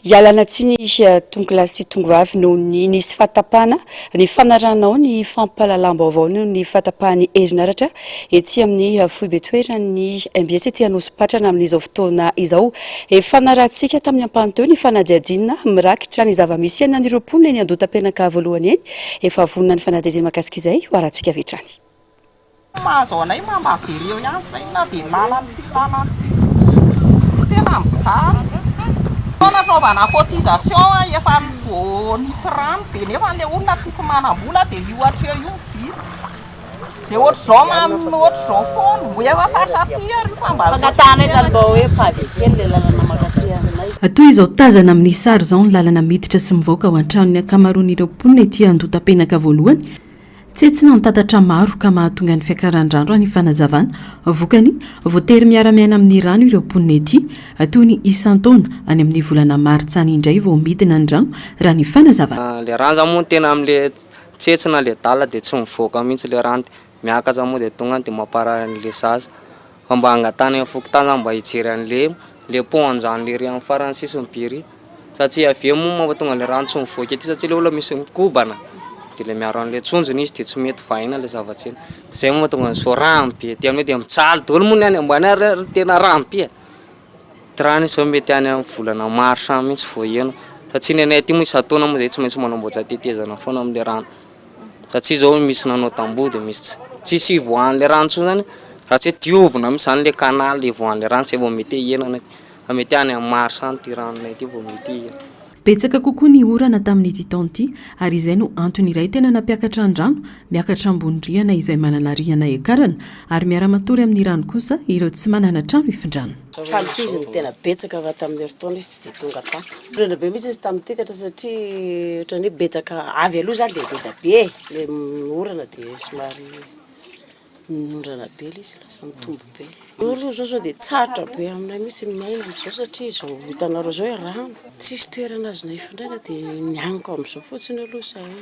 Ialana tsiny tompokolahy sy tongovavy noho ny nisy fahatapahana ny fanarahanao ny fampahalalam-baovao noho ny fahatapahan'ny herinaratra ety amin'ny foibe toeran'ny MBS ety Anosipatrana amin'izao fotoana izao. Efa narahantsika tamin'ny ampahany teo ny fanadihadiana mirakitra ny zava-misy iainan'ireo mponina eny Andohatapenaka voalohany eny. Efa vonona ny fanadihadiana mahakasika izay ho arahantsika avy hatrany. Mahazo anay ma mba jereo ihany zay na dia lalana ity lalana ity tena mijaly. Fotoana fanaovana cotisation efa vao nisy rano dia nefa ilay olona tsisy manam-bola dia io hatreo io vita. Dia ohatr'izao ohatr'izao foana mbo efa faritra aty ary io fa mba Fangatahana izany mba hoe pavé kely ilay lalana mankaty aminay. Toy izao tazana amin'ny sary izao ny lalana miditra sy mivoaka ao an-tranon'ny ankamaroan'ireo mponina ety Andohatapenaka voalohany. Tsentsina ny tatatra maro ka mahatonga ny fiakaran-drano raha ny fanazavana. Vokany, voatery miara-miaina amin'ny rano ireo mponina ety. Toy ny isan-taona, any amin'ny volana martsa any indray vao midina ny rano raha ny fanazavana. Le rano zany moa tena amle tsentsina le dalle de tsy mivoaka mihitsy le rano de miakatra moa de tonga de mamparary an'le zaza fa mba angatahana eny fokontany zany mba hijery an'le le pont anjany lery amin'ny farany sisiny be ery. Satria avy eo moa mahatonga an'ilay rano tsy mivoaka ety satria ilay olona misy mikobana dia ilay miaro an'ilay tsonjony izy dia tsy mety vahina ilay zavatra iny. Izay moa mahatonga an'izao rano be aty aminay dia mijaly daholo moa ny any ambany ary ary tena rano be e. Ty rano io izao mety any amin'ny volana marsa any mihitsy vao heno satria ny anay aty moa isan-taona moa izay tsy maintsy manamboatra tetezana foana amin'ilay rano satria izao misy nanao tamboho dia misy tsisy hivoahan'ilay rano intsony izany raha tsy hoe diovina mihitsy izany ilay canal hivoahan'ilay rano izay vao mety hihena ny. Fa mety any amin'ny mars any ity ranonay ity vao mety. Betsaka kokoa ny orana tamin'ity taona ity ary izay no antony iray tena nampiakatra ny rano, miakatra ambony rihana izay manana rihana hiakarana ary miara-matory amin'ny rano kosa ireo tsy manana trano hifindrana. Tamin'ity izy no tena betsaka fa tamin'ny herintaona izy tsy dia tonga tato. Sorena be mihitsy izy tamin'ity katra satria ohatran'ny hoe betsaka avy aloha izany dia be dia be e, ilay orana dia somary. Minondrana be ilay izy lasa mitombo be. Io aloha izao sao dia tsarotra be aminay mihitsy ny miaina amin'izao satria izao hitanareo izao hoe rano. Tsisy toerana azonay ifindrana dia miankohoka amin'izao fotsiny aloha izahay.